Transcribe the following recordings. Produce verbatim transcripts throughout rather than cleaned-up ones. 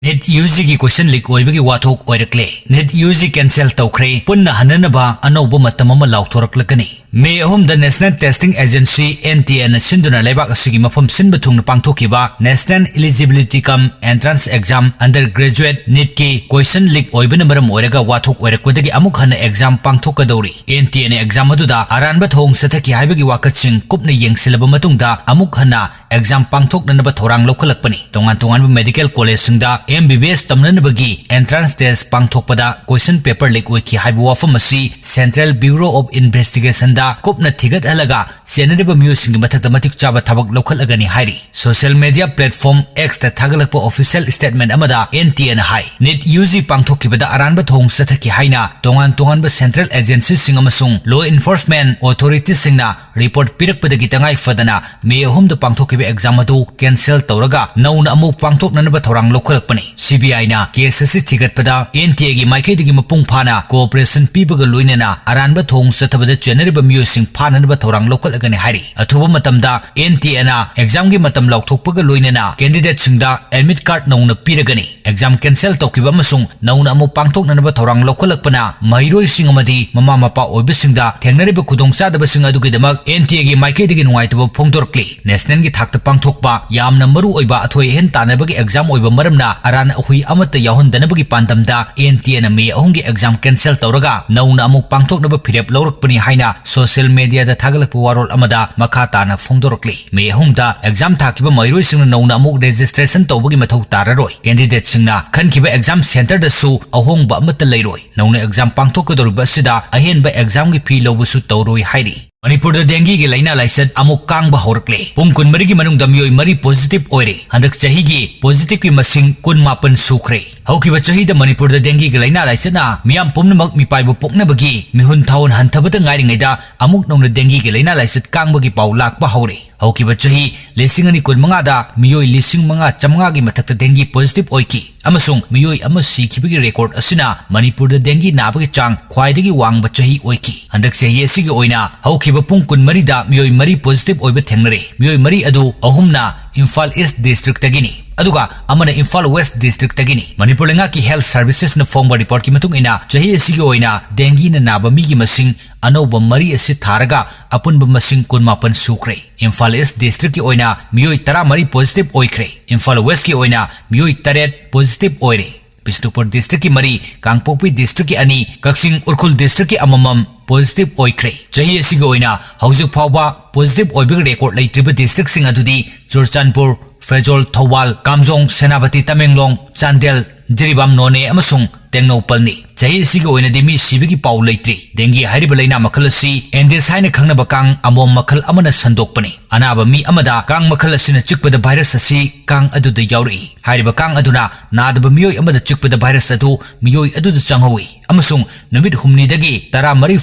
Neat U ꯖꯤꯒꯤ question leak ꯑꯣꯏꯕꯒꯤ ꯋꯥꯊꯣꯛ ꯑꯣꯏꯔꯛꯂꯦ꯫ Neat U G cancel ꯇꯧꯈ꯭ꯔꯦ꯫ ꯄꯨꯟꯅ ꯍꯟꯅꯅꯕ ꯑꯅꯧꯕ ꯃꯇꯝ ꯑꯃ ꯂꯥꯎꯊꯣꯔꯛꯂꯒꯅꯤ꯫ ꯃꯦ ꯑꯍꯨꯝꯗ National Testing Agency, N T A, ꯅ ꯁꯤꯟꯗꯨꯅ ꯂꯩꯕꯥꯛ ꯑꯁꯤꯒꯤ ꯃꯐꯝ ꯁꯤꯟꯕ ꯊꯨꯡꯅ ꯄꯥꯡꯊꯣꯛꯈꯤꯕ National Eligibility cum Entrance Exam, Undergraduate, ꯅꯤꯠꯀꯤ question leak ꯑꯣꯏꯕꯅ ꯃꯔꯝ ꯑꯣꯏꯔꯒ ꯋꯥꯊꯣꯛ ꯑꯣꯏꯔꯛꯄꯗꯒꯤ ꯑꯃꯨꯛ ꯍꯟꯅ exam ꯄꯥꯡꯊꯣꯛꯀꯗꯧꯔꯤ꯫ N T A ꯅ exam ꯑꯗꯨꯗ ꯑꯔꯥꯟꯕ ꯊꯧꯑꯣꯡ ꯆꯠꯊꯈꯤ ꯍꯥꯏꯕꯒꯤ ꯋꯥꯀꯠꯁꯤꯡ ꯀꯨꯞꯅ ꯌꯦꯡꯁꯤꯜꯂꯕ ꯃꯇꯨꯡꯗ ꯑꯃꯨꯛ ꯍꯟꯅ exam ꯄꯥꯡꯊꯣꯛꯅꯅꯕ ꯊꯧꯔꯥꯡ ꯂꯧꯈꯠꯂꯛꯄꯅꯤ꯫ ꯇꯣꯉꯥꯟ ꯇꯣꯉꯥꯟꯕ medical collegeꯁꯤꯡꯗ M B B S ꯇꯝꯅꯅꯕꯒꯤ entrance test ꯄꯥꯡꯊꯣꯛꯄꯗ question paper leak ꯑꯣꯏꯈꯤ ꯍꯥꯏꯕ ꯋꯥꯐꯝ ꯑꯁꯤ Central Bureau of Investigationꯗ ꯀꯨꯞꯅ ꯊꯤꯒꯠꯍꯜꯂꯒ ꯆꯦꯟꯅꯔꯤꯕ ꯃꯤꯑꯣꯏꯁꯤꯡꯒꯤ ꯃꯊꯛꯇ ꯃꯇꯤꯛ ꯆꯥꯕ ꯊꯕꯛ ꯂꯧꯈꯠꯂꯒꯅꯤ ꯍꯥꯏꯔꯤ꯫ Social media platform Xꯇ ꯊꯥꯒꯠꯂꯛꯄ official statement ꯑꯃꯗ N T Aꯅ ꯍꯥꯏ, ꯅꯤꯠ ꯌꯨ ꯖꯤ ꯄꯥꯡꯊꯣꯛꯈꯤꯕꯗ ꯑꯔꯥꯟꯕ ꯊꯧꯑꯣꯡ ꯆꯠꯊꯈꯤ ꯍꯥꯏꯅ ꯇꯣꯉꯥꯟ ꯇꯣꯉꯥꯟꯕ central agencyꯁꯤꯡ ꯑꯃꯁꯨꯡ law enforcement authorityꯁꯤꯡꯅ report ꯄꯤꯔꯛꯄꯗꯒꯤ ꯇꯉꯥꯏ ꯐꯗꯅ ꯃꯦ ꯑꯍꯨꯝꯗ ꯄꯥꯡꯊꯣꯛꯈꯤꯕ exam ꯑꯗꯨ cancel ꯇꯧꯔꯒ ꯅꯧꯅ ꯑꯃꯨꯛ ꯄꯥꯡꯊꯣꯛꯅꯅꯕ ꯊꯧꯔꯥꯡ ꯂꯧꯈꯠꯂꯛꯄꯅꯤ꯫ C B Iꯅ case ꯑꯁꯤ ꯊꯤꯒꯠꯄꯗ N T Aꯒꯤ ꯃꯥꯏꯀꯩꯗꯒꯤ ꯃꯄꯨꯡ ꯐꯥꯅ cooperation ꯄꯤꯕꯒ ꯂꯣꯏꯅꯅ ꯑꯔꯥꯟꯕ ꯊꯧꯑꯣꯡ ꯆꯠꯊꯕꯗ ꯆꯦꯟꯅꯔꯤꯕ ꯃꯤꯑꯣꯏꯁꯤꯡ ꯐꯥꯅꯅꯕ ꯊꯧꯔꯥꯡ ꯂꯧꯈꯠꯂꯒꯅꯤ ꯍꯥꯏꯔꯤ꯫ ꯑꯊꯨꯕ ꯃꯇꯝꯗ N T Aꯅ examꯒꯤ ꯃꯇꯝ ꯂꯥꯎꯊꯣꯛꯄꯒ ꯂꯣꯏꯅꯅ candidateꯁꯤꯡꯗ admit card ꯅꯧꯅ ꯄꯤꯔꯒꯅꯤ꯫ Exam cancel ꯇꯧꯈꯤꯕ ꯑꯃꯁꯨꯡ ꯅꯧꯅ ꯑꯃꯨꯛ ꯄꯥꯡꯊꯣꯛꯅꯅꯕ ꯊꯧꯔꯥꯡ ꯂꯧꯈꯠꯂꯛꯄꯅ ꯃꯍꯩꯔꯣꯏꯁꯤꯡ ꯑꯃꯗꯤ ꯃꯃꯥ ꯃꯄꯥ ꯑꯣꯏꯕꯁꯤꯡꯗ ꯊꯦꯡꯅꯔꯤꯕ ꯈꯨꯗꯣꯡꯆꯥꯗꯕꯁꯤꯡ ꯑꯗꯨꯒꯤꯗꯃꯛ N T Aꯒꯤ ꯃꯥꯏꯀꯩꯗꯒꯤ ꯅꯨꯡꯉꯥꯏꯇꯕ ꯐꯣꯡꯗꯣꯔꯛꯂꯤ꯫ Nationalꯒꯤ ꯊꯥꯛꯇ ꯄꯥꯡꯊꯣꯛꯄ ꯌꯥꯝꯅ ꯃꯔꯨ ꯑꯣꯏꯕ ꯑꯊꯣꯏ ꯑꯍꯦꯟ ꯇꯥꯟꯅꯕꯒꯤ exam ꯑꯣꯏꯕ ꯃꯔꯝꯅ ꯑꯔꯥꯟ ꯑꯍꯨꯏ ꯑꯃꯠꯇ ꯌꯥꯎꯍꯟꯗꯅꯕꯒꯤ ꯄꯥꯟꯗꯝꯗ N T Aꯅ ꯃꯦ ꯑꯍꯨꯝꯒꯤ exam cancel ꯇꯧꯔꯒ ꯅꯧꯅ ꯑꯃꯨꯛ ꯄꯥꯡꯊꯣꯛꯅꯕ ꯐꯤꯔꯦꯞ ꯂꯧꯔꯛꯄꯅꯤ ꯍꯥꯏꯅ social mediaꯗ ꯊꯥꯒꯠꯂꯛꯄ ꯋꯥꯔꯣꯜ ꯑꯃꯗ ꯃꯈꯥ ꯇꯥꯅ ꯐꯣꯡꯗꯣꯔꯛꯂꯤ꯫ ꯃꯦ ꯑꯍꯨꯝꯗ exam ꯊꯥꯈꯤꯕ ꯃꯍꯩꯔꯣꯏꯁꯤꯡꯅ ꯅꯧꯅ ꯑꯃꯨꯛ registration ꯇꯧꯕꯒꯤ ꯃꯊꯧ ꯇꯥꯔꯔꯣꯏ꯫ Candidateꯁꯤꯡꯅ ꯈꯟꯈꯤꯕ exam centreꯗꯁꯨ ꯑꯍꯣꯡꯕ ꯑꯃꯠꯇ ꯂꯩꯔꯣꯏ꯫ ꯅꯧꯅ exam ꯄꯥꯡꯊꯣꯛꯀꯗꯧꯔꯤꯕ ꯑꯁꯤꯗ ꯑꯍꯦꯟꯕ examꯒꯤ fee ꯂꯧꯕꯁꯨ ꯇꯧꯔꯣꯏ ꯍꯥꯏꯔꯤ꯫ ꯃꯅꯤꯄꯨꯔꯗ dengueꯒꯤ ꯂꯥꯏꯅꯥ ꯂꯥꯏꯆꯠ ꯑꯃꯨꯛ ꯀꯥꯡꯕ ꯍꯧꯔꯛꯂꯦ꯫ ꯄꯨꯡ ꯀꯨꯟꯃꯔꯤꯒꯤ ꯃꯅꯨꯡꯗ ꯃꯤꯑꯣꯏ ꯃꯔꯤ positive ꯑꯣꯏꯔꯦ꯫ ꯍꯟꯗꯛ ꯆꯍꯤꯒꯤ positiveꯀꯤ ꯃꯁꯤꯡ ꯀꯨꯟꯃꯥꯄꯟ ꯁꯨꯈ꯭ꯔꯦ꯫ ꯍꯧꯈꯤꯕ ꯆꯍꯤꯗ ꯃꯅꯤꯄꯨꯔꯗ dengueꯒꯤ ꯂꯥꯏꯅꯥ ꯂꯥꯏꯆꯠꯅ ꯃꯤꯌꯥꯝ ꯄꯨꯝꯅꯃꯛ ꯃꯤꯄꯥꯏꯕ ꯄꯣꯛꯅꯕꯒꯤ ꯃꯤꯍꯨꯟ ꯊꯥꯍꯨꯟ ꯍꯟꯊꯕꯗ ꯉꯥꯏꯔꯤꯉꯩꯗ ꯑꯃꯨꯛ ꯅꯧꯅ dengueꯒꯤ ꯂꯥꯏꯅꯥ ꯂꯥꯏꯆꯠ ꯀꯥꯡꯕꯒꯤ ꯄꯥꯎ ꯂꯥꯛꯄ ꯍꯧꯔꯦ꯫ ꯍꯧꯈꯤꯕ ꯆꯍꯤ ꯂꯤꯁꯤꯡ ꯑꯅꯤ ꯀꯨꯟꯃꯉꯥꯗ ꯃꯤꯑꯣꯏ ꯂꯤꯁꯤꯡ ꯃꯉꯥ ꯆꯥꯃꯉꯥꯒꯤ ꯃꯊꯛꯇ dengue positive ꯑꯣꯏꯈꯤ ꯑꯃꯁꯨꯡ ꯃꯤꯑꯣꯏ ꯑꯃ ꯁꯤꯈꯤꯕꯒꯤ record ꯑꯁꯤꯅ ꯃꯅꯤꯄꯨꯔꯗ dengue ꯅꯥꯕꯒꯤ ꯆꯥꯡ ꯈ꯭ꯋꯥꯏꯗꯒꯤ ꯋꯥꯡꯕ ꯆꯍꯤ ꯑꯣꯏꯈꯤ꯫ ꯍꯟꯗꯛ ꯆꯍꯤ ꯑꯁꯤꯒꯤ ꯑꯣꯏꯅ ꯍꯧꯈꯤꯕ ꯄꯨꯡ ꯀꯨꯟꯃꯔꯤꯗ ꯃꯤꯑꯣꯏ ꯃꯔꯤ positive ꯑꯣꯏꯕ ꯊꯦꯡꯅꯔꯦ꯫ ꯃꯤꯑꯣꯏ ꯃꯔꯤ ꯑꯗꯨ ꯑꯍꯨꯝꯅ ꯏꯝꯐꯥꯜ ꯏꯁ ꯗꯤꯁꯇ꯭ꯔꯤꯛꯇꯒꯤꯅꯤ꯫ ꯑꯗꯨꯒ ꯑꯃꯅ ꯏꯝꯐꯥꯜ ꯋꯦꯁ ꯗꯤꯁꯇ꯭ꯔꯤꯛꯇꯒꯤꯅꯤ꯫ ꯃꯅꯤꯄꯨꯔ ꯂꯩꯉꯥꯛꯀꯤ ꯍꯦꯜꯊ ꯁꯔꯚꯤꯁꯦꯁꯅ ꯐꯣꯡꯕ ꯔꯤꯄꯣꯔꯠꯀꯤ ꯃꯇꯨꯡ ꯏꯟꯅ, ꯆꯍꯤ ꯑꯁꯤꯒꯤ ꯑꯣꯏꯅ ꯗꯦꯡꯒꯤꯅ ꯅꯥꯕ ꯃꯤꯒꯤ ꯃꯁꯤꯡ ꯑꯅꯧꯕ ꯃꯔꯤ ꯑꯁꯤ ꯊꯥꯔꯒ ꯑꯄꯨꯟꯕ ꯃꯁꯤꯡ ꯀꯨꯟꯃꯥꯄꯟ ꯁꯨꯈ꯭ꯔꯦ꯫ ꯏꯝꯐꯥꯜ ꯏꯁ ꯗꯤꯁꯇ꯭ꯔꯤꯛꯀꯤ ꯑꯣꯏꯅ ꯃꯤꯑꯣꯏ ꯇꯔꯥꯃꯔꯤ ꯄꯣꯖꯤꯇꯤꯚ ꯑꯣꯏꯈ꯭ꯔꯦ꯫ ꯏꯝꯐꯥꯜ ꯋꯦꯁꯀꯤ ꯑꯣꯏꯅ ꯃꯤꯑꯣꯏ ꯇꯔꯦꯠ ꯄꯣꯖꯤꯇꯤꯚ ꯑꯣꯏꯔꯦ꯫ ꯕꯤꯁꯅꯨꯄꯨꯔ ꯗꯤꯁꯇ꯭ꯔꯤꯛꯀꯤ ꯃꯔꯤ, ꯀꯥꯡꯄꯣꯛꯄꯤ ꯗꯤꯁꯇ꯭ꯔꯤꯛꯀꯤ ꯑꯅꯤ, ꯀꯛꯆꯤꯡ ꯎꯈ꯭ꯔꯨꯜ ꯗꯤꯁꯇ꯭ꯔꯤꯛꯀꯤ ꯑꯃꯃꯝ ꯄꯣꯖꯤꯇꯤꯚ ꯑꯣꯏꯈ꯭ꯔꯦ꯫ ꯆꯍꯤ ꯑꯁꯤꯒꯤ ꯑꯣꯏꯅ ꯍꯧꯖꯤꯛ ꯐꯥꯎꯕ ꯄꯣꯖꯤꯇꯤꯚ ꯑꯣꯏꯕꯒꯤ ꯔꯦꯀꯣꯔꯗ ꯂꯩꯇ꯭ꯔꯤꯕ ꯗꯤꯁꯇ꯭ꯔꯤꯛꯁꯤꯡ ꯑꯗꯨꯗꯤ ꯆꯨꯔꯆꯥꯟꯄꯨꯔ, ꯐꯦꯖꯣꯜ, ꯊꯧꯕꯥꯜ, ꯀꯥꯝꯖꯣꯡ, ꯁꯦꯅꯥꯄꯇꯤ, ꯇꯃꯦꯡꯂꯣꯡ, ꯆꯥꯟꯗꯦꯜ, ꯖꯤꯔꯤꯕꯥꯝ, ꯅꯣꯅꯦ ꯑꯃꯁꯨꯡ ꯇꯦꯡꯅꯧꯄꯜꯅꯤ꯫ ꯆꯍꯤ ꯑꯁꯤꯒꯤ ꯑꯣꯏꯅꯗꯤ ꯃꯤ ꯁꯤꯕꯒꯤ ꯄꯥꯎ ꯂꯩꯇ꯭ꯔꯤ꯫ ꯗꯦꯡꯒꯤ ꯍꯥꯏꯔꯤꯕ ꯂꯩꯅꯥ ꯃꯈꯜ ꯑꯁꯤ ꯑꯦꯟꯗꯤꯁ ꯍꯥꯏꯅ ꯈꯪꯅꯕ ꯀꯥꯡ ꯑꯃꯣꯝ ꯃꯈꯜ ꯑꯃꯅ ꯁꯟꯗꯣꯛꯄꯅꯤ꯫ ꯑꯅꯥꯕ ꯃꯤ ꯑꯃꯗ ꯀꯥꯡ ꯃꯈꯜ ꯑꯁꯤꯅ ꯆꯤꯛꯄꯗ ꯚꯥꯏꯔꯁ ꯑꯁꯤ ꯀꯥꯡ ꯑꯗꯨꯗ ꯌꯥꯎꯔꯛꯏ꯫ ꯍꯥꯏꯔꯤꯕ ꯀꯥꯡ ꯑꯗꯨꯅ ꯅꯥꯗꯕ ꯃꯤꯑꯣꯏ ꯑꯃꯗ ꯆꯤꯛꯄꯗ ꯚꯥꯏꯔꯁ ꯑꯗꯨ ꯃꯤꯑꯣꯏ ꯑꯗꯨꯗ ꯆꯪꯍꯧꯏ ꯑꯃꯁꯨꯡ ꯅꯨꯃꯤꯠ ꯍꯨꯝꯅꯤꯗꯒꯤ ꯇꯔꯥꯃꯔꯤ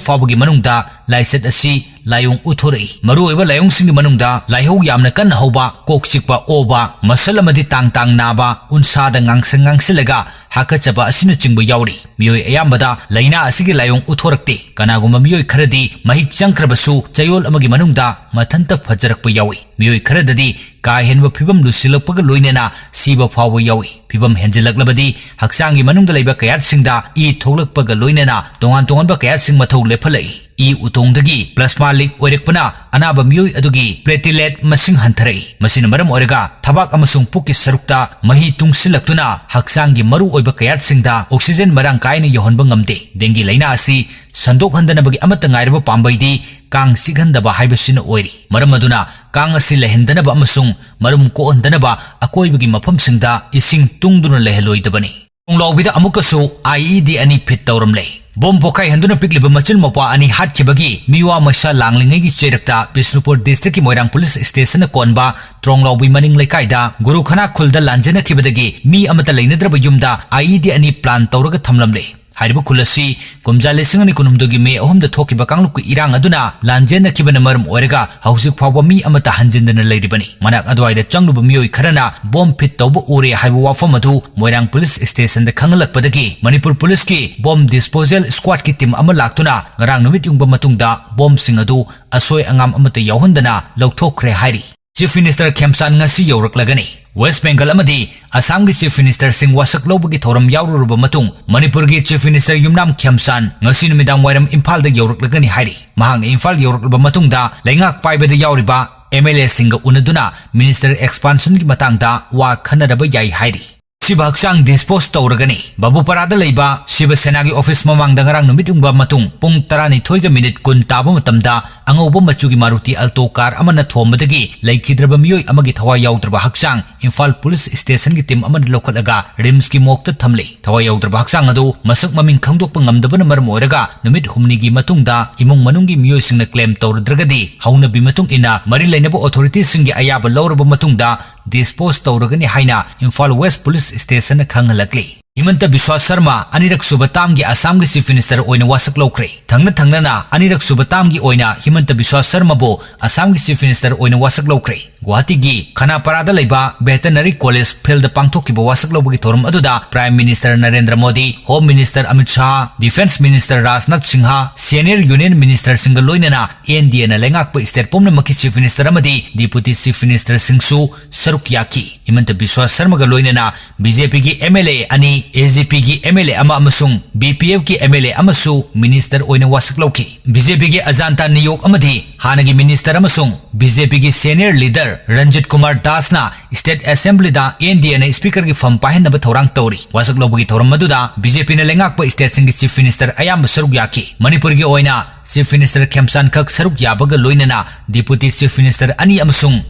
ꯐꯥꯎꯕꯒꯤ ꯃꯅꯨꯡꯗ ꯂꯥꯏꯆꯠ ꯑꯁꯤ ꯂꯥꯏꯑꯣꯡ ꯎꯠꯊꯣꯔꯛꯏ꯫ ꯃꯔꯨꯑꯣꯏꯕ ꯂꯥꯏꯑꯣꯡꯁꯤꯡꯒꯤ ꯃꯅꯨꯡꯗ ꯂꯥꯏꯍꯧ ꯌꯥꯝꯅ ꯀꯟꯅ ꯍꯧꯕ, ꯀꯣꯛ ꯆꯤꯛꯄ, ꯑꯣꯕ, ꯃꯁꯜ ꯑꯃꯗꯤ ꯇꯥꯡ ꯇꯥꯡ ꯅꯥꯕ, ꯎꯟꯁꯥꯗ ꯉꯥꯡꯁꯪ ꯉꯥꯡꯁꯤꯜꯂꯒ ꯍꯥꯀꯠꯆꯕ ꯑꯁꯤꯅꯆꯤꯡꯕ ꯌꯥꯎꯔꯤ꯫ ꯃꯤꯑꯣꯏ ꯑꯌꯥꯝꯕꯗ ꯂꯥꯏꯅꯥ ꯑꯁꯤꯒꯤ ꯂꯥꯏꯑꯣꯡ ꯎꯠꯊꯣꯔꯛꯇꯦ꯫ ꯀꯅꯥꯒꯨꯝꯕ ꯃꯤꯑꯣꯏ ꯈꯔꯗꯤ ꯃꯍꯤꯛ ꯆꯪꯈ꯭ꯔꯕꯁꯨ ꯆꯌꯣꯜ ꯑꯃꯒꯤ ꯃꯅꯨꯡꯗ ꯃꯊꯟꯇ ꯐꯖꯔꯛꯄ ꯌꯥꯎꯏ꯫ ꯃꯤꯑꯣꯏ ꯈꯔꯗꯗꯤ ꯀꯥ ꯍꯦꯟꯕ ꯐꯤꯕꯝ ꯂꯨꯁꯤꯜꯂꯛꯄꯒ ꯂꯣꯏꯅꯅ ꯁꯤꯕ ꯐꯥꯎꯕ ꯌꯥꯎꯏ꯫ ꯐꯤꯕꯝ ꯍꯦꯟꯖꯤꯜꯂꯛꯂꯕꯗꯤ ꯍꯛꯆꯥꯡꯒꯤ ꯃꯅꯨꯡꯗ ꯂꯩꯕ ꯀꯌꯥꯠꯁꯤꯡꯗ ꯏ ꯊꯣꯛꯂꯛꯄꯒ ꯂꯣꯏꯅꯅ ꯇꯣꯉꯥꯟ ꯇꯣꯉꯥꯟꯕ ꯀꯌꯥꯠꯁꯤꯡ ꯃꯊꯧ ꯂꯦꯞꯍꯜꯂꯛꯏ꯫ ꯏ ꯎꯇꯣꯡꯗꯒꯤ ꯄ꯭ꯂꯥꯁꯃꯥ ꯂꯤꯛ ꯑꯣꯏꯔꯛꯄꯅ ꯑꯅꯥꯕ ꯃꯤꯑꯣꯏ ꯑꯗꯨꯒꯤ ꯄ꯭ꯂꯦꯇꯤꯂꯦꯠ ꯃꯁꯤꯡ ꯍꯟꯊꯔꯛꯏ꯫ ꯃꯁꯤꯅ ꯃꯔꯝ ꯑꯣꯏꯔꯒ ꯊꯕꯥꯛ ꯑꯃꯁꯨꯡ ꯄꯨꯛꯀꯤ ꯁꯔꯨꯛꯇ ꯃꯍꯤ ꯇꯨꯡꯁꯤꯜꯂꯛꯇꯨꯅ ꯍꯛꯆꯥꯡꯒꯤ ꯃꯔꯨ ꯑꯣꯏꯕ ꯀꯌꯥꯠꯁꯤꯡꯗ ꯑꯣꯛꯁꯤꯖꯦꯟ ꯃꯔꯥꯡ ꯀꯥꯏꯅ ꯌꯧꯍꯟꯕ ꯉꯝꯗꯦ꯫ ꯗꯦꯡꯒꯤ ꯂꯥꯏꯅꯥ ꯑꯁꯤ ꯁꯟꯗꯣꯛꯍꯟꯗꯅꯕꯒꯤ ꯑꯃꯠꯇ ꯉꯥꯏꯔꯕ ꯄꯥꯝꯕꯩꯗꯤ ꯀꯥꯡ ꯆꯤꯛꯍꯟꯗꯕ ꯍꯥꯏꯕꯁꯤꯅ ꯑꯣꯏꯔꯤ꯫ ꯃꯔꯝ ꯑꯗꯨꯅ ꯀꯥꯡ ꯑꯁꯤ ꯂꯩꯍꯟꯗꯅꯕ ꯑꯃꯁꯨꯡ ꯃꯔꯨꯝ ꯀꯣꯛꯍꯟꯗꯅꯕ ꯑꯀꯣꯏꯕꯒꯤ ꯃꯐꯝꯁꯤꯡꯗ ꯏꯁꯤꯡ ꯇꯨꯡꯗꯨꯅ ꯂꯩꯍꯜꯂꯣꯏꯗꯕꯅꯤ꯫ ꯇ꯭ꯔꯣꯡꯂꯥꯎꯕꯤꯗ ꯑꯃꯨꯛꯀꯁꯨ IED ꯑꯅꯤ ꯐꯤꯠ ꯇꯧꯔꯝꯂꯦ꯫ ꯕꯣꯝ ꯄꯣꯈꯥꯏꯍꯟꯗꯨꯅ ꯄꯤꯛꯂꯤꯕ ꯃꯆꯤꯟ ꯃꯧꯄ꯭ꯋꯥ ꯑꯅꯤ ꯍꯥꯠꯈꯤꯕꯒꯤ ꯃꯤꯋꯥ ꯃꯩꯁꯥ ꯂꯥꯡꯂꯤꯉꯩꯒꯤ ꯆꯩꯔꯛꯇ ꯕꯤꯁꯅꯨꯄꯨꯔ ꯗꯤꯁꯇ꯭ꯔꯤꯛꯀꯤ ꯃꯣꯏꯔꯥꯡ ꯄꯨꯂꯤꯁ ꯁ꯭ꯇꯦꯁꯟꯅ ꯀꯣꯟꯕ ꯇ꯭ꯔꯣꯡꯂꯥꯎꯕꯤ ꯃꯅꯤꯡ ꯂꯩꯀꯥꯏꯗ ꯒꯨꯔꯨꯈꯅꯥ ꯈꯨꯜꯗ ꯂꯥꯟꯖꯦꯟꯅꯈꯤꯕꯗꯒꯤ ꯃꯤ ꯑꯃꯠꯇ ꯂꯩꯅꯗ꯭ꯔꯕ ꯌꯨꯝꯗ IED ꯑꯅꯤ ꯄ꯭ꯂꯥꯟ ꯇꯧꯔꯒ ꯊꯝꯂꯝꯂꯦ꯫ ꯍꯥꯏꯔꯤꯕ ꯈꯨꯜ ꯑꯁꯤ ꯀꯨꯝꯖꯥ ꯂꯤꯁꯤꯡ ꯑꯅꯤ ꯀꯨꯟꯍꯨꯝꯗꯣꯏꯒꯤ ꯃꯦ ꯑꯍꯨꯝꯗ ꯊꯣꯛꯈꯤꯕ ꯀꯥꯡꯂꯨꯞꯀꯤ ꯏꯔꯥꯡ ꯑꯗꯨꯅ ꯂꯥꯟꯖꯦꯟꯅꯈꯤꯕꯅ ꯃꯔꯝ ꯑꯣꯏꯔꯒ ꯍꯧꯖꯤꯛ ꯐꯥꯎꯕ ꯃꯤ ꯑꯃꯠꯇ ꯍꯟꯖꯤꯟꯗꯅ ꯂꯩꯔꯤꯕꯅꯤ꯫ ꯃꯅꯥꯛ ꯑꯗꯨꯋꯥꯏꯗ ꯆꯪꯂꯨꯕ ꯃꯤꯑꯣꯏ ꯈꯔꯅ ꯕꯣꯝ ꯐꯤꯠ ꯇꯧꯕ ꯎꯔꯦ ꯍꯥꯏꯕ ꯋꯥꯐꯝ ꯑꯗꯨ ꯃꯣꯏꯔꯥꯡ ꯄꯨꯂꯤꯁ ꯁ꯭ꯇꯦꯁꯟꯗ ꯈꯪꯍꯜꯂꯛꯄꯗꯒꯤ ꯃꯅꯤꯄꯨꯔ ꯄꯨꯂꯤꯁꯀꯤ ꯕꯣꯝ ꯗꯤꯁꯄꯣꯖꯦꯜ ꯁ꯭ꯀ꯭ꯋꯥꯗꯀꯤ ꯇꯤꯝ ꯑꯃ ꯂꯥꯛꯇꯨꯅ ꯉꯔꯥꯡ ꯅꯨꯃꯤꯠ ꯌꯨꯡꯕ ꯃꯇꯨꯡꯗ ꯕꯣꯝꯁꯤꯡ ꯑꯗꯨ ꯑꯁꯣꯏ ꯑꯉꯥꯝ ꯑꯃꯠꯇ ꯌꯥꯎꯍꯟꯗꯅ ꯂꯧꯊꯣꯛꯈ꯭ꯔꯦ ꯍꯥꯏꯔꯤ꯫ Chief Minister ꯈꯦꯝꯆꯥꯟ ꯉꯁꯤ ꯌꯧꯔꯛꯂꯒꯅꯤ꯫ ꯋꯦꯁ꯭ꯠ ꯕꯦꯡꯒꯜ ꯑꯃꯗꯤ ꯑꯁꯥꯝꯒꯤ Chief Ministerꯁꯤꯡ ꯋꯥꯁꯛ ꯂꯧꯕꯒꯤ ꯊꯧꯔꯝ ꯌꯥꯎꯔꯨꯔꯕ ꯃꯇꯨꯡ, ꯃꯅꯤꯄꯨꯔꯒꯤ Chief Minister ꯌꯨꯝꯅꯥꯝ ꯈꯦꯝꯆꯥꯟ ꯉꯁꯤ ꯅꯨꯃꯤꯗꯥꯡ ꯋꯥꯏꯔꯝ ꯏꯝꯐꯥꯜꯗ ꯌꯧꯔꯛꯂꯒꯅꯤ ꯍꯥꯏꯔꯤ꯫ ꯃꯍꯥꯛꯅ ꯏꯝꯐꯥꯜ ꯌꯧꯔꯛꯂꯕ ꯃꯇꯨꯡꯗ ꯂꯩꯉꯥꯛ ꯄꯥꯏꯕꯗ ꯌꯥꯎꯔꯤꯕ MLAꯁꯤꯡꯒ ꯎꯅꯗꯨꯅ Minister Expansionꯒꯤ ꯃꯇꯥꯡꯗ ꯋꯥ ꯈꯟꯅꯔꯕ ꯌꯥꯏ ꯍꯥꯏꯔꯤ꯫ ꯑꯁꯤꯕ ꯍꯛꯆꯥꯡ dispose ꯇꯧꯔꯒꯅꯤ꯫ ꯕꯥꯕꯨꯄꯥꯔꯥꯗ ꯂꯩꯕ ꯁꯤꯕ ꯁꯦꯅꯥꯒꯤ office ꯃꯃꯥꯡꯗ ꯉꯔꯥꯡ ꯅꯨꯃꯤꯠ ꯌꯨꯡꯕ ꯃꯇꯨꯡ ꯄꯨꯡ ꯇꯔꯥꯅꯤꯊꯣꯏꯒ minute ꯀꯨꯟ ꯇꯥꯕ ꯃꯇꯝꯗ ꯑꯉꯧꯕ ꯃꯆꯨꯒꯤ Maruti Alto car ꯑꯃꯅ ꯊꯣꯝꯕꯗꯒꯤ ꯂꯩꯈꯤꯗ꯭ꯔꯕ ꯃꯤꯑꯣꯏ ꯑꯃꯒꯤ ꯊꯋꯥꯏ ꯌꯥꯎꯗ꯭ꯔꯕ ꯍꯛꯆꯥꯡ ꯏꯝꯐꯥꯜ Police Stationꯒꯤ team ꯑꯃꯅ ꯂꯧꯈꯠꯂꯒ RIMSꯀꯤ morgueꯇ ꯊꯝꯂꯤ꯫ ꯊꯋꯥꯏ ꯌꯥꯎꯗ꯭ꯔꯕ ꯍꯛꯆꯥꯡ ꯑꯗꯨ ꯃꯁꯛ ꯃꯃꯤꯡ ꯈꯪꯗꯣꯛꯄ ꯉꯝꯗꯕꯅ ꯃꯔꯝ ꯑꯣꯏꯔꯒ ꯅꯨꯃꯤꯠ ꯍꯨꯝꯅꯤꯒꯤ ꯃꯇꯨꯡꯗ ꯏꯃꯨꯡ ꯃꯅꯨꯡꯒꯤ ꯃꯤꯑꯣꯏꯁꯤꯡꯅ claim ꯇꯧꯔꯗ꯭ꯔꯒꯗꯤ, ꯍꯧꯅꯕꯤ ꯃꯇꯨꯡ ꯏꯟꯅ ꯃꯔꯤ ꯂꯩꯅꯕ authorityꯁꯤꯡꯒꯤ ꯑꯌꯥꯕ ꯂꯧꯔꯕ ꯃꯇꯨꯡꯗ dispose ꯇꯧꯔꯒꯅꯤ ꯍꯥꯏꯅ ꯏꯝꯐꯥꯜ West Police Stationꯅ ꯈꯪꯍꯜꯂꯛꯂꯤ꯫ ꯍꯤꯃꯟꯇ ꯕꯤꯁ꯭ꯋꯥ ꯁꯔꯃ ꯑꯅꯤꯔꯛ ꯁꯨꯕ termꯒꯤ ꯑꯁꯥꯝꯒꯤ Chief Minister ꯑꯣꯏꯅ ꯋꯥꯁꯛ ꯂꯧꯈ꯭ꯔꯦ꯫ ꯊꯪꯅ ꯊꯪꯅꯅ ꯑꯅꯤꯔꯛ ꯁꯨꯕ termꯒꯤ ꯑꯣꯏꯅ ꯍꯤꯃꯟꯇ ꯕꯤꯁ꯭ꯋꯥ ꯁꯔꯃꯕꯨ ꯑꯁꯥꯝꯒꯤ Chief Minister ꯑꯣꯏꯅ ꯋꯥꯁꯛ ꯂꯧꯈ꯭ꯔꯦ꯫ ꯒꯨꯋꯥꯍꯥꯇꯤꯒꯤ ꯈꯅꯥꯄꯥꯔꯥꯗ ꯂꯩꯕ Veterinary College fieldꯗ ꯄꯥꯡꯊꯣꯛꯈꯤꯕ ꯋꯥꯁꯛ ꯂꯧꯕꯒꯤ ꯊꯧꯔꯝ ꯑꯗꯨꯗ Prime Minister Narendra Modi, Home Minister Amit Shah, Defence Minister Rajnath Singh, Senior Union Ministerꯁꯤꯡꯒ ꯂꯣꯏꯅꯅ NDAꯅ ꯂꯩꯉꯥꯛꯄ state ꯄꯨꯝꯅꯃꯛꯀꯤ Chief Minister ꯑꯃꯗꯤ Deputy Chief Ministerꯁꯤꯡꯁꯨ ꯁꯔꯨꯛ ꯌꯥꯈꯤ꯫ ꯍꯤꯃꯟꯇ ꯕꯤꯁ꯭ꯋꯥ ꯁꯔꯃꯒ ꯂꯣꯏꯅꯅ BJPꯒꯤ MLA ꯑꯅꯤ, AJPꯒꯤ MLA ꯑꯃ ꯑꯃꯁꯨꯡ BPFꯀꯤ MLA ꯑꯃꯁꯨ Minister ꯑꯣꯏꯅ ꯋꯥꯁꯛ ꯂꯧꯈꯤ꯫ BJPꯒꯤ ꯑꯖꯥꯟꯇꯥ ꯅꯤꯌꯣꯛ ꯑꯃꯗꯤ ꯍꯥꯟꯅꯒꯤ Minister ꯑꯃꯁꯨꯡ BJPꯒꯤ senior leader Ranjit Kumar ꯗꯥꯁꯅ State Assemblyꯗ NDAꯅ Speakerꯒꯤ ꯐꯝ ꯄꯥꯏꯍꯟꯅꯕ ꯊꯧꯔꯥꯡ ꯇꯧꯔꯤ꯫ ꯋꯥꯁꯛ ꯂꯧꯕꯒꯤ ꯊꯧꯔꯝ ꯑꯗꯨꯗ BJPꯅ ꯂꯩꯉꯥꯛꯄ stateꯁꯤꯡꯒꯤ Chief Minister ꯑꯌꯥꯝꯕ ꯁꯔꯨꯛ ꯌꯥꯈꯤ꯫ ꯃꯅꯤꯄꯨꯔꯒꯤ ꯑꯣꯏꯅ Chief Minister ꯈꯦꯝꯆꯥꯟ ꯈꯛ ꯁꯔꯨꯛ ꯌꯥꯕꯒ ꯂꯣꯏꯅꯅ Deputy Chief Minister ꯑꯅꯤ ꯑꯃꯁꯨꯡ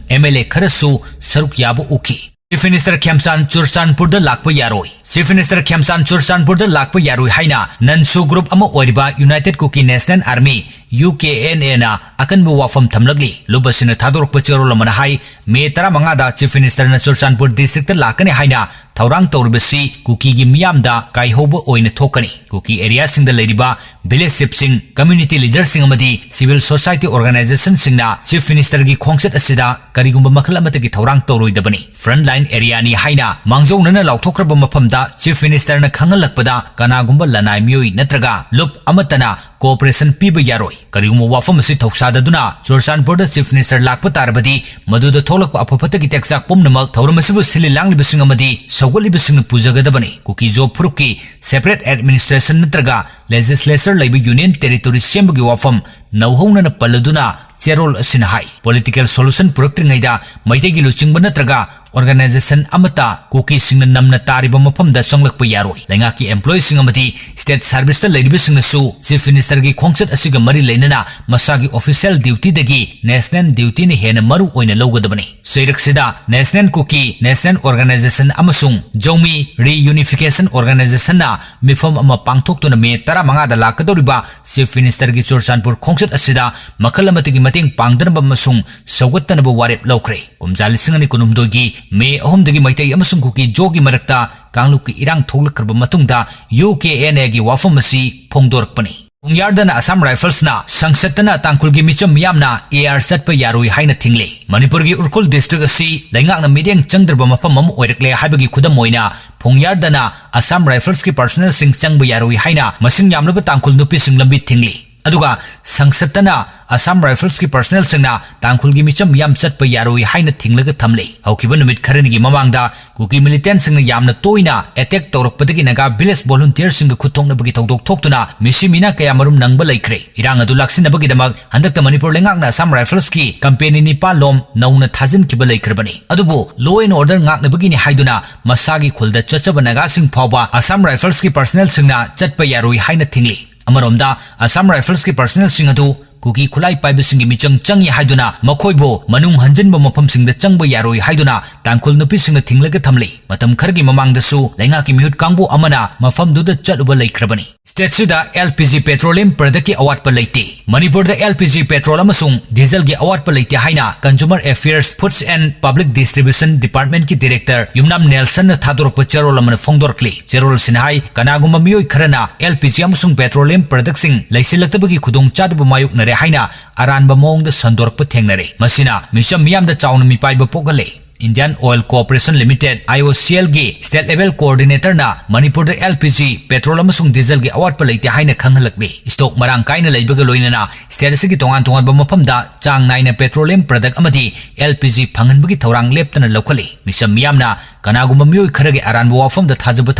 MLA ꯈꯔꯁꯨ ꯁꯔꯨꯛ ꯌꯥꯕ ꯎꯈꯤ꯫ Chief Minister ꯈꯦꯝꯆꯥꯟ ꯆꯨꯔꯆꯥꯟꯄꯨꯔꯗ ꯂꯥꯛꯄ ꯌꯥꯔꯣꯏ꯫ Chief Minister ꯈꯦꯝꯆꯥꯟ ꯆꯨꯔꯆꯥꯟꯄꯨꯔꯗ ꯂꯥꯛꯄ ꯌꯥꯔꯣꯏ ꯍꯥꯏꯅ NALSO group ꯑꯃ ꯑꯣꯏꯔꯤꯕ United Kuki National Army, UKNAꯅ ꯑꯀꯟꯕ ꯋꯥꯐꯝ ꯊꯝꯂꯛꯂꯤ꯫ ꯂꯨꯞ ꯑꯁꯤꯅ ꯊꯥꯗꯣꯔꯛꯄ ꯆꯦꯔꯣꯜ ꯑꯃꯅ ꯍꯥꯏ, ꯃꯦ ꯇꯔꯥꯃꯉꯥꯗ Chief Ministerꯅ ꯆꯨꯔꯆꯥꯟꯄꯨꯔ districtꯇ ꯂꯥꯛꯀꯅꯤ ꯍꯥꯏꯅ ꯊꯧꯔꯥꯡ ꯇꯧꯔꯤꯕꯁꯤ ꯀꯨꯀꯤꯒꯤ ꯃꯤꯌꯥꯝꯗ ꯀꯥꯏꯍꯧꯕ ꯑꯣꯏꯅ ꯊꯣꯛꯀꯅꯤ꯫ ꯀꯨꯀꯤ areaꯁꯤꯡꯗ ꯂꯩꯔꯤꯕ village chiefꯁꯤꯡ, community leaderꯁꯤꯡ ꯑꯃꯗꯤ civil society organizationꯁꯤꯡꯅ Chief Ministerꯒꯤ ꯈꯣꯡꯆꯠ ꯑꯁꯤꯗ ꯀꯔꯤꯒꯨꯝꯕ ꯃꯈꯜ ꯑꯃꯠꯇꯒꯤ ꯊꯧꯔꯥꯡ ꯇꯧꯔꯣꯏꯗꯕꯅꯤ꯫ Frontline areaꯅꯤ ꯍꯥꯏꯅ ꯃꯥꯡꯖꯧꯅꯅ ꯂꯥꯎꯊꯣꯛꯈ꯭ꯔꯕ ꯃꯐꯝꯗ ꯆꯤꯐ ꯃꯤꯅꯤꯁꯇꯔꯅ ꯈꯪꯍꯜꯂꯛꯄꯗ ꯀꯅꯥꯒꯨꯝꯕ ꯂꯅꯥꯏ ꯃꯤꯑꯣꯏ ꯅꯠꯇ꯭ꯔꯒ ꯂꯨꯞ ꯑꯃꯠꯇꯅ ꯀꯣꯑꯣꯄꯔꯦꯁꯟ ꯄꯤꯕ ꯌꯥꯔꯣꯏ꯫ ꯀꯔꯤꯒꯨꯝꯕ ꯋꯥꯐꯝ ꯑꯁꯤ ꯊꯧꯁꯥꯗꯗꯨꯅ ꯆꯨꯔꯆꯥꯟꯄꯨꯔꯗ ꯆꯤꯐ ꯃꯤꯅꯤꯁꯇꯔ ꯂꯥꯛꯄ ꯇꯥꯔꯕꯗꯤ, ꯃꯗꯨꯗ ꯊꯣꯛꯂꯛꯄ ꯑꯐ ꯐꯠꯇꯒꯤ ꯇꯦꯛꯆꯥꯛ ꯄꯨꯝꯅꯃꯛ ꯊꯧꯔꯝ ꯑꯁꯤꯕꯨ ꯁꯤꯜꯂꯤ ꯂꯥꯡꯂꯤꯕꯁꯤꯡ ꯑꯃꯗꯤ ꯁꯧꯒꯠꯂꯤꯕꯁꯤꯡꯅ ꯄꯨꯖꯒꯗꯕꯅꯤ꯫ ꯀꯨꯀꯤ ꯖꯣ ꯐꯨꯔꯨꯞꯀꯤ ꯁꯦꯄꯔꯦꯠ ꯑꯦꯗꯃꯤꯅꯤꯁꯇ꯭ꯔꯦꯁꯟ ꯅꯠꯇ꯭ꯔꯒ ꯂꯦꯖꯤꯁꯂꯦꯆꯔ ꯂꯩꯕ ꯌꯨꯅꯤꯌꯟ ꯇꯦꯔꯤꯇꯣꯔꯤ ꯁꯦꯝꯕꯒꯤ ꯋꯥꯐꯝ ꯅꯧꯍꯧꯅꯅ ꯄꯜꯂꯗꯨꯅ ꯆꯦꯔꯣꯜ ꯑꯁꯤꯅ ꯍꯥꯏ, ꯄꯣꯂꯤꯇꯤꯀꯦꯜ ꯁꯣꯂꯨꯁꯟ ꯄꯨꯔꯛꯇ꯭ꯔꯤꯉꯩꯗ ꯃꯩꯇꯩꯒꯤ ꯂꯨꯆꯤꯡꯕ ꯅꯠꯇ꯭ꯔꯒ ꯑꯣꯔꯒꯅꯥꯏꯖꯦꯁꯟ ꯑꯃꯠꯇ ꯀꯨꯀꯤꯁꯤꯡꯅ ꯅꯝꯅ ꯇꯥꯔꯤꯕ ꯃꯐꯝꯗ ꯆꯪꯂꯛꯄ ꯌꯥꯔꯣꯏ꯫ ꯂꯩꯉꯥꯛꯀꯤ ꯑꯦꯝꯄ꯭ꯂꯣꯌꯤꯁꯤꯡ ꯑꯃꯗꯤ ꯁ꯭ꯇꯦꯠ ꯁꯔꯚꯤꯁꯇ ꯂꯩꯔꯤꯕꯁꯤꯡꯅꯁꯨ ꯆꯤꯐ ꯃꯤꯅꯤꯁꯇꯔꯒꯤ ꯈꯣꯡꯆꯠ ꯑꯁꯤꯒ ꯃꯔꯤ ꯂꯩꯅꯅ ꯃꯁꯥꯒꯤ ꯑꯣꯐꯤꯁꯤꯌꯦꯜ ꯗ꯭ꯌꯨꯇꯤꯗꯒꯤ ꯅꯦꯁꯅꯦꯜ ꯗ꯭ꯌꯨꯇꯤꯅ ꯍꯦꯟꯅ ꯃꯔꯨ ꯑꯣꯏꯅ ꯂꯧꯒꯗꯕꯅꯤ꯫ ꯆꯩꯔꯛꯁꯤꯗ ꯅꯦꯁꯅꯦꯜ ꯀꯨꯀꯤ ꯅꯦꯁꯅꯦꯜ ꯑꯣꯔꯒꯅꯥꯏꯖꯦꯁꯟ ꯑꯃꯁꯨꯡ ꯖꯧꯃꯤ ꯔꯤꯌꯨꯅꯤꯐꯤꯀꯦꯁꯟ ꯑꯣꯔꯒꯅꯥꯏꯖꯦꯁꯟꯅ ꯃꯤꯐꯝ ꯑꯃ ꯄꯥꯡꯊꯣꯛꯇꯨꯅ ꯃꯦ ꯇꯔꯥꯃꯉꯥꯗ ꯂꯥꯛꯀꯗꯧꯔꯤꯕ ꯆꯤꯐ ꯃꯤꯅꯤꯁꯇꯔꯒꯤ ꯆꯨꯔꯆꯥꯟꯄꯨꯔ ꯈꯣꯡꯆꯠ ꯑꯁꯤꯗ ꯃꯈꯜ ꯑꯃꯠꯇꯒꯤ ꯃꯇꯦꯡ ꯄꯥꯡꯗꯅꯕ ꯑꯃꯁꯨꯡ ꯁꯧꯒꯠꯇꯅꯕ ꯋꯥꯔꯦꯞ ꯂꯧꯈ꯭ꯔꯦ꯫ ꯀꯨꯝꯖꯥ ꯂꯤꯁꯤꯡ ꯑꯅꯤ ꯀꯨꯟꯍꯨꯝꯗꯣꯏꯒꯤ ꯃꯦ ꯑꯍꯨꯝꯗꯒꯤ ꯃꯩꯇꯩ ꯑꯃꯁꯨꯡ ꯀꯨꯀꯤ ꯖꯣꯒꯤ ꯃꯔꯛꯇ ꯀꯥꯡꯂꯨꯞꯀꯤ ꯏꯔꯥꯡ ꯊꯣꯛꯂꯛꯈ꯭ꯔꯕ ꯃꯇꯨꯡꯗ ꯌꯨ ꯀꯦ ꯑꯦꯟ ꯑꯦꯒꯤ ꯋꯥꯐꯝ ꯑꯁꯤ ꯐꯣꯡꯗꯣꯔꯛꯄꯅꯤ꯫ ꯄꯨꯡꯌꯥꯔꯗꯅ ꯑꯁꯥꯝ ꯔꯥꯏꯐꯜꯁꯅ ꯁꯪꯁꯠꯇꯅ ꯇꯥꯡꯈꯨꯜꯒꯤ ꯃꯤꯆꯝ ꯃꯤꯌꯥꯝꯅ ꯑꯦ ꯑꯥꯔ ꯆꯠꯄ ꯌꯥꯔꯣꯏ ꯍꯥꯏꯅ ꯊꯤꯡꯂꯤ꯫ ꯃꯅꯤꯄꯨꯔꯒꯤ ꯎꯈ꯭ꯔꯨꯜ ꯗꯤꯁꯇ꯭ꯔꯤꯛ ꯑꯁꯤ ꯂꯩꯉꯥꯛꯅ ꯃꯤꯠꯌꯦꯡ ꯆꯪꯗ꯭ꯔꯕ ꯃꯐꯝ ꯑꯃ ꯑꯣꯏꯔꯛꯂꯦ ꯍꯥꯏꯕꯒꯤ ꯈꯨꯗꯝ ꯑꯣꯏꯅ ꯄꯨꯡꯌꯥꯔꯗꯅ ꯑꯁꯥꯝ ꯔꯥꯏꯐꯜꯁꯀꯤ ꯄꯔꯁꯅꯦꯜꯁꯤꯡ ꯆꯪꯕ ꯌꯥꯔꯣꯏ ꯍꯥꯏꯅ ꯃꯁꯤꯡ ꯌꯥꯝꯂꯕ ꯇꯥꯡꯈꯨꯜ ꯅꯨꯄꯤꯁꯤꯡ ꯂꯝꯕꯤ ꯊꯤꯡꯂꯤ꯫ ꯑꯗꯨꯒ ꯁꯪꯁꯠꯇꯅ ꯑꯁꯥꯝ ꯔꯥꯏꯐꯜꯁꯀꯤ ꯄꯔꯁꯅꯦꯜꯁꯤꯡꯅ ꯇꯥꯡꯈꯨꯜꯒꯤ ꯃꯤꯆꯝ ꯃꯤꯌꯥꯝ ꯆꯠꯄ ꯌꯥꯔꯣꯏ ꯍꯥꯏꯅ ꯊꯤꯡꯂꯒ ꯊꯝꯂꯤ꯫ ꯍꯧꯈꯤꯕ ꯅꯨꯃꯤꯠ ꯈꯔꯅꯤꯒꯤ ꯃꯃꯥꯡꯗ ꯀꯨꯀꯤ ꯃꯤꯂꯤꯇꯦꯟꯠꯁꯤꯡꯅ ꯌꯥꯝꯅ ꯇꯣꯏꯅ ꯑꯦꯇꯦꯛ ꯇꯧꯔꯛꯄꯗꯒꯤ ꯅꯥꯒꯥ ꯚꯤꯂꯦꯖ ꯚꯣꯂꯨꯟꯇꯤꯌꯔꯁꯤꯡꯒ ꯈꯨꯠꯊꯣꯛꯅꯕꯒꯤ ꯊꯧꯗꯣꯛ ꯊꯣꯛꯇꯨꯅ ꯃꯤꯁꯤ ꯃꯤꯅꯥ ꯀꯌꯥꯃꯔꯨꯝ ꯅꯪꯕ ꯂꯩꯈ꯭ꯔꯦ꯫ ꯏꯔꯥꯡ ꯑꯗꯨ ꯂꯥꯛꯁꯤꯟꯅꯕꯒꯤꯗꯃꯛ ꯍꯟꯗꯛꯇ ꯃꯅꯤꯄꯨꯔ ꯂꯩꯉꯥꯛꯅ ꯑꯁꯥꯝ ꯔꯥꯏꯐꯜꯁꯀꯤ ꯀꯝꯄꯦꯅꯤ ꯅꯤꯄꯥꯜ ꯂꯣꯝ ꯅꯧꯅ ꯊꯥꯖꯤꯟꯈꯤꯕ ꯂꯩꯈ꯭ꯔꯕꯅꯤ꯫ ꯑꯗꯨꯕꯨ law and order ꯉꯥꯛꯅꯕꯒꯤꯅꯤ ꯍꯥꯏꯗꯨꯅ ꯃꯁꯥꯒꯤ ꯈꯨꯜꯗ ꯆꯠꯆꯕ ꯅꯥꯒꯥꯁꯤꯡ ꯐꯥꯎꯕ ꯑꯁꯥꯝ ꯔꯥꯏꯐꯜꯁꯀꯤ ꯄꯔꯁꯅꯦꯜꯁꯤꯡꯅ ꯆꯠꯄ ꯌꯥꯔꯣꯏ ꯍꯥꯏꯅ ꯊꯤꯡꯂꯤ꯫ ꯑꯃꯔꯣꯝꯗ ꯑꯁꯥꯝ ꯔꯥꯏꯐꯜꯁꯀꯤ ꯄꯔꯁꯅꯦꯜꯁꯤꯡ ꯑꯗꯨ ꯀꯨꯀꯤ ꯈꯨꯠꯂꯥꯏ ꯄꯥꯏꯕꯁꯤꯡꯒꯤ ꯃꯤꯆꯪ ꯆꯪꯏ ꯍꯥꯏꯗꯨꯅ ꯃꯈꯣꯏꯕꯨ ꯃꯅꯨꯡ ꯍꯟꯖꯤꯟꯕ ꯃꯐꯝꯁꯤꯡꯗ ꯆꯪꯕ ꯌꯥꯔꯣꯏ ꯍꯥꯏꯗꯨꯅ ꯇꯥꯡꯈꯨꯜ ꯅꯨꯄꯤꯁꯤꯡꯅ ꯊꯤꯡꯂꯒ ꯊꯝꯂꯤ꯫ ꯃꯇꯝ ꯈꯔꯒꯤ ꯃꯃꯥꯡꯗꯁꯨ ꯂꯩꯉꯥꯛꯀꯤ ꯃꯤꯍꯨꯠ ꯀꯥꯡꯕꯨ ꯑꯃꯅ ꯃꯐꯝꯗꯨꯗ ꯆꯠꯂꯨꯕ ꯂꯩꯈ꯭ꯔꯕꯅꯤ꯫ ꯁ꯭ꯇꯦꯠꯁꯤꯗ ꯑꯦꯜ ꯄꯤ ꯖꯤ ꯄꯦꯇ꯭ꯔꯣꯂꯤꯌꯝ ꯄ꯭ꯔꯗꯛꯀꯤ ꯑꯋꯥꯠꯄ ꯂꯩꯇꯦ꯫ ꯃꯅꯤꯄꯨꯔꯗ ꯑꯦꯜ ꯄꯤ ꯖꯤ ꯄꯦꯇ꯭ꯔꯣꯜ ꯑꯃꯁꯨꯡ ꯗꯤꯖꯜꯒꯤ ꯑꯋꯥꯠꯄ ꯂꯩꯇꯦ ꯍꯥꯏꯅ consumer affairs, foods and public distribution ꯗꯤꯄꯥꯔꯠꯃꯦꯟꯠꯀꯤ ꯗꯤꯔꯦꯛꯇꯔ ꯌꯨꯝꯅꯥꯝ ꯅꯦꯜꯁꯟꯅ ꯊꯥꯗꯣꯔꯛꯄ ꯆꯦꯔꯣꯜ ꯑꯃꯅ ꯐꯣꯡꯗꯣꯔꯛꯂꯤ꯫ ꯆꯦꯔꯣꯜ ꯑꯁꯤꯅ ꯍꯥꯏ, ꯀꯅꯥꯒꯨꯝꯕ ꯃꯤꯑꯣꯏ ꯈꯔꯅ ꯑꯦꯜ ꯄꯤ ꯖꯤ ꯑꯃꯁꯨꯡ ꯄꯦꯇ꯭ꯔꯣꯂꯤꯌꯝ ꯄ꯭ꯔꯗꯛꯁꯤꯡ ꯂꯩꯁꯤꯜꯂꯛꯇꯕꯒꯤ ꯈꯨꯗꯣꯡꯆꯥꯗꯕ ꯃꯥꯌꯣꯛꯅꯔꯦ ꯍꯥꯏꯅ ꯑꯔꯥꯟꯕ ꯃꯑꯣꯡꯗ ꯁꯟꯗꯣꯔꯛꯄ ꯊꯦꯡꯅꯔꯦ꯫ ꯃꯁꯤꯅ ꯃꯤꯆꯝ ꯃꯤꯌꯥꯝꯗ ꯆꯥꯎꯅ ꯃꯤꯄꯥꯏꯕ ꯄꯣꯛꯍꯜꯂꯦ꯫ Indian Oil Corporation Limited, I O C L ꯒꯤ state level coordinator ꯅ ꯃꯅꯤꯄꯨꯔꯗ L P G, petrol ꯑꯃꯁꯨꯡ diesel ꯒꯤ ꯑꯋꯥꯠꯄ ꯂꯩꯇꯦ ꯍꯥꯏꯅ ꯈꯪꯍꯜꯂꯛꯂꯤ꯫ Stock ꯃꯔꯥꯡ ꯀꯥꯏꯅ ꯂꯩꯕꯒ ꯂꯣꯏꯅꯅ state ꯑꯁꯤꯒꯤ ꯇꯣꯉꯥꯟ ꯇꯣꯉꯥꯟꯕ ꯃꯐꯝꯗ ꯆꯥꯡ ꯅꯥꯏꯅ petroleum product ꯑꯃꯗꯤ L P G ꯐꯪꯍꯟꯕꯒꯤ ꯊꯧꯔꯥꯡ ꯂꯦꯞꯇꯅ ꯂꯧꯈꯠꯂꯤ꯫ ꯃꯤꯆꯝ ꯃꯤꯌꯥꯝꯅ ꯀꯅꯥꯒꯨꯝꯕ ꯃꯤꯑꯣꯏ ꯈꯔꯒꯤ ꯑꯔꯥꯟꯕ ꯋꯥꯐꯝꯗ ꯊꯥꯖꯕ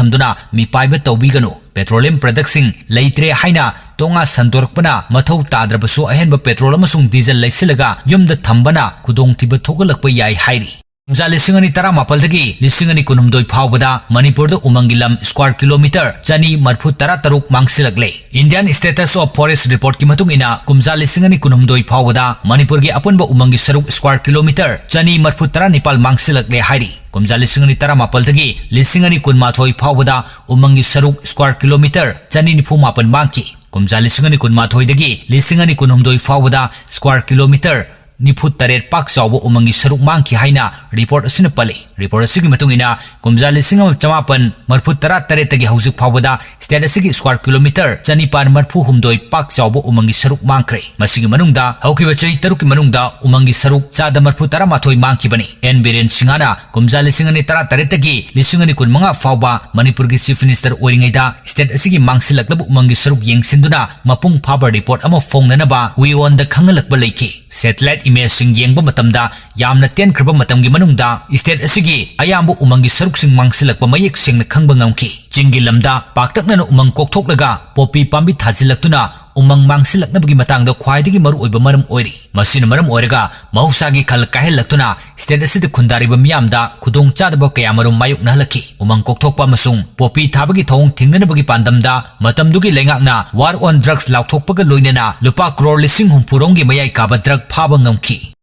ꯊꯝꯗꯨꯅ ꯃꯤꯄꯥꯏꯕ ꯇꯧꯕꯤꯒꯅꯨ꯫ Petroleum product ꯁꯤꯡ ꯂꯩꯇ꯭ꯔꯦ ꯍꯥꯏꯅ ꯇꯣꯉꯥꯟ ꯁꯟꯗꯣꯔꯛꯄꯅ ꯃꯊꯧ ꯇꯥꯗ꯭ꯔꯕꯁꯨ ꯑꯍꯦꯟꯕ petrol ꯑꯃꯁꯨꯡ diesel ꯂꯩꯁꯤꯜꯂꯒ ꯌꯨꯝꯗ ꯊꯝꯕꯅ ꯈꯨꯗꯣꯡꯊꯤꯕ ꯊꯣꯛꯍꯜꯂꯛꯄ ꯌꯥꯏ ꯍꯥꯏꯔꯤ꯫ ꯀꯨꯝꯖꯥ ꯂꯤꯁꯤꯡ ꯑꯅꯤ ꯇꯔꯥꯃꯥꯄꯜꯗꯒꯤ ꯂꯤꯁꯤꯡ ꯑꯅꯤ ꯀꯨꯟꯍꯨꯝꯗꯣꯏ ꯐꯥꯎꯕꯗ ꯃꯅꯤꯄꯨꯔꯗ ꯎꯃꯪꯒꯤ ꯂꯝ square kilometre ꯆꯅꯤ ꯃꯔꯤꯐꯨ ꯇꯔꯥ ꯇꯔꯨꯛ ꯃꯥꯡꯁꯤꯜꯂꯛꯂꯦ꯫ Indian Status of Forest Report ꯀꯤ ꯃꯇꯨꯡ ꯏꯟꯅ, ꯀꯨꯝꯖꯥ ꯂꯤꯁꯤꯡ ꯑꯅꯤ ꯀꯨꯟꯍꯨꯝꯗꯣꯏ ꯐꯥꯎꯕꯗ ꯃꯅꯤꯄꯨꯔꯒꯤ ꯑꯄꯨꯟꯕ ꯎꯃꯪꯒꯤ ꯁꯔꯨꯛ square kilometre ꯆꯅꯤ ꯃꯔꯤꯐꯨ ꯇꯔꯥ ꯅꯤꯄꯥꯜ ꯃꯥꯡꯁꯤꯜꯂꯛꯂꯦ ꯍꯥꯏꯔꯤ꯫ ꯀꯨꯝꯖꯥ ꯂꯤꯁꯤꯡ ꯑꯅꯤ ꯇꯔꯥꯃꯥꯄꯜꯗꯒꯤ ꯂꯤꯁꯤꯡ ꯑꯅꯤ ꯀꯨꯟꯃꯥꯊꯣꯏ ꯐꯥꯎꯕꯗ ꯎꯃꯪꯒꯤ ꯁꯔꯨꯛ square kilometre ꯆꯅꯤ ꯅꯤꯐꯨ ꯃꯥꯄꯜ ꯃꯥꯡꯈꯤ꯫ ꯀꯨꯝꯖꯥ ꯂꯤꯁꯤꯡ ꯑꯅꯤ ꯀꯨꯟꯃꯥꯊꯣꯏꯗꯒꯤ ꯂꯤꯁꯤꯡ ꯑꯅꯤ ꯀꯨꯟꯍꯨꯝꯗꯣꯏ ꯐꯥꯎꯕꯗ square kilometre ꯅꯤꯐꯨ ꯇꯔꯦꯠ ꯄꯥꯛ ꯆꯥꯎꯕ ꯎꯃꯪꯒꯤ ꯁꯔꯨꯛ ꯃꯥꯡꯈꯤ ꯍꯥꯏꯅ report ꯑꯁꯤꯅ ꯄꯜꯂꯤ꯫ Report ꯑꯁꯤꯒꯤ ꯃꯇꯨꯡ ꯏꯟꯅ, ꯀꯨꯝꯖꯥ ꯂꯤꯁꯤꯡ ꯑꯃ ꯆꯃꯥꯄꯟ ꯃꯔꯤꯐꯨ ꯇꯔꯥ ꯇꯔꯦꯠꯇꯒꯤ ꯍꯧꯖꯤꯛ ꯐꯥꯎꯕꯗ state ꯑꯁꯤꯒꯤ square kilometre ꯆꯅꯤꯄꯥꯟ ꯃꯔꯤꯐꯨ ꯍꯨꯝꯗꯣꯏ ꯄꯥꯛ ꯆꯥꯎꯕ ꯎꯃꯪꯒꯤ ꯁꯔꯨꯛ ꯃꯥꯡꯈ꯭ꯔꯦ꯫ ꯃꯁꯤꯒꯤ ꯃꯅꯨꯡꯗ ꯍꯧꯈꯤꯕ ꯆꯍꯤ ꯇꯔꯨꯛꯀꯤ ꯃꯅꯨꯡꯗ ꯎꯃꯪꯒꯤ ꯁꯔꯨꯛ ꯆꯥꯗ ꯃꯔꯤꯐꯨ ꯇꯔꯥ ꯃꯥꯊꯣꯏ ꯃꯥꯡꯈꯤꯕꯅꯤ꯫ ꯑꯦꯟ ꯕꯤꯔꯦꯟ ꯁꯤꯡꯍꯅ ꯀꯨꯝꯖꯥ ꯂꯤꯁꯤꯡ ꯑꯅꯤ ꯇꯔꯥ ꯇꯔꯦꯠꯇꯒꯤ ꯂꯤꯁꯤꯡ ꯑꯅꯤ ꯀꯨꯟ ꯃꯉꯥ ꯐꯥꯎꯕ ꯃꯅꯤꯄꯨꯔꯒꯤ Chief Minister ꯑꯣꯏꯔꯤꯉꯩꯗ state ꯑꯁꯤꯒꯤ ꯃꯥꯡꯁꯤꯜꯂꯛꯂꯕ ꯎꯃꯪꯒꯤ ꯁꯔꯨꯛ ꯌꯦꯡꯁꯤꯟꯗꯨꯅ ꯃꯄꯨꯡ ꯐꯥꯕ report ꯑꯃ ꯐꯣꯡꯅꯅꯕ WION ꯗ ꯈꯪꯍꯜꯂꯛꯄ ꯂꯩꯈꯤ꯫ Satellite image ꯁꯤꯡ ꯌꯦꯡꯕ ꯃꯇꯝꯗ ꯌꯥꯝꯅ ꯇꯦꯟꯈ꯭ꯔꯕ ꯃꯇꯝꯒꯤ ꯃꯅꯨꯡꯗ state ꯑꯁꯤꯒꯤ ꯑꯌꯥꯝꯕ ꯎꯃꯪꯒꯤ ꯁꯔꯨꯛꯁꯤꯡ ꯃꯥꯡꯁꯤꯜꯂꯛꯄ ꯃꯌꯦꯛ ꯁꯦꯡꯅ ꯈꯪꯕ ꯉꯝꯈꯤ꯫ ꯆꯤꯡꯒꯤ ꯂꯝꯗ ꯄꯥꯛꯇꯛꯅꯅ ꯎꯃꯪ ꯀꯣꯛꯊꯣꯛꯂꯒ poppy ꯄꯥꯝꯕꯤ ꯊꯥꯖꯤꯜꯂꯛꯇꯨꯅ ꯎꯃꯪ ꯃꯥꯡꯁꯤꯜꯂꯛꯅꯕꯒꯤ ꯃꯇꯥꯡꯗ ꯈ꯭ꯋꯥꯏꯗꯒꯤ ꯃꯔꯨꯑꯣꯏꯕ ꯃꯔꯝ ꯑꯣꯏꯔꯤ꯫ ꯃꯁꯤꯅ ꯃꯔꯝ ꯑꯣꯏꯔꯒ ꯃꯍꯧꯁꯥꯒꯤ ꯈꯜ ꯀꯥꯏꯍꯜꯂꯛꯇꯨꯅ state ꯑꯁꯤꯗ ꯈꯨꯟꯗꯥꯔꯤꯕ ꯃꯤꯌꯥꯝꯗ ꯈꯨꯗꯣꯡꯆꯥꯗꯕ ꯀꯌꯥꯃꯔꯨꯝ ꯃꯥꯌꯣꯛꯅꯍꯜꯂꯛꯈꯤ꯫ ꯎꯃꯪ ꯀꯣꯛꯊꯣꯛꯄ ꯑꯃꯁꯨꯡ poppy ꯊꯥꯕꯒꯤ ꯊꯧꯑꯣꯡ ꯊꯤꯡꯅꯅꯕꯒꯤ ꯄꯥꯟꯗꯝꯗ ꯃꯇꯝꯗꯨꯒꯤ ꯂꯩꯉꯥꯛꯅ War on Drugs ꯂꯥꯎꯊꯣꯛꯄꯒ ꯂꯣꯏꯅꯅ ꯂꯨꯄꯥ ꯀ꯭ꯔꯣꯔ ꯂꯤꯁꯤꯡ ꯍꯨꯝꯐꯨ ꯔꯣꯝꯒꯤ ꯃꯌꯥꯏ ꯀꯥꯕ drug ꯐꯥꯕ ꯉꯝꯈꯤ꯫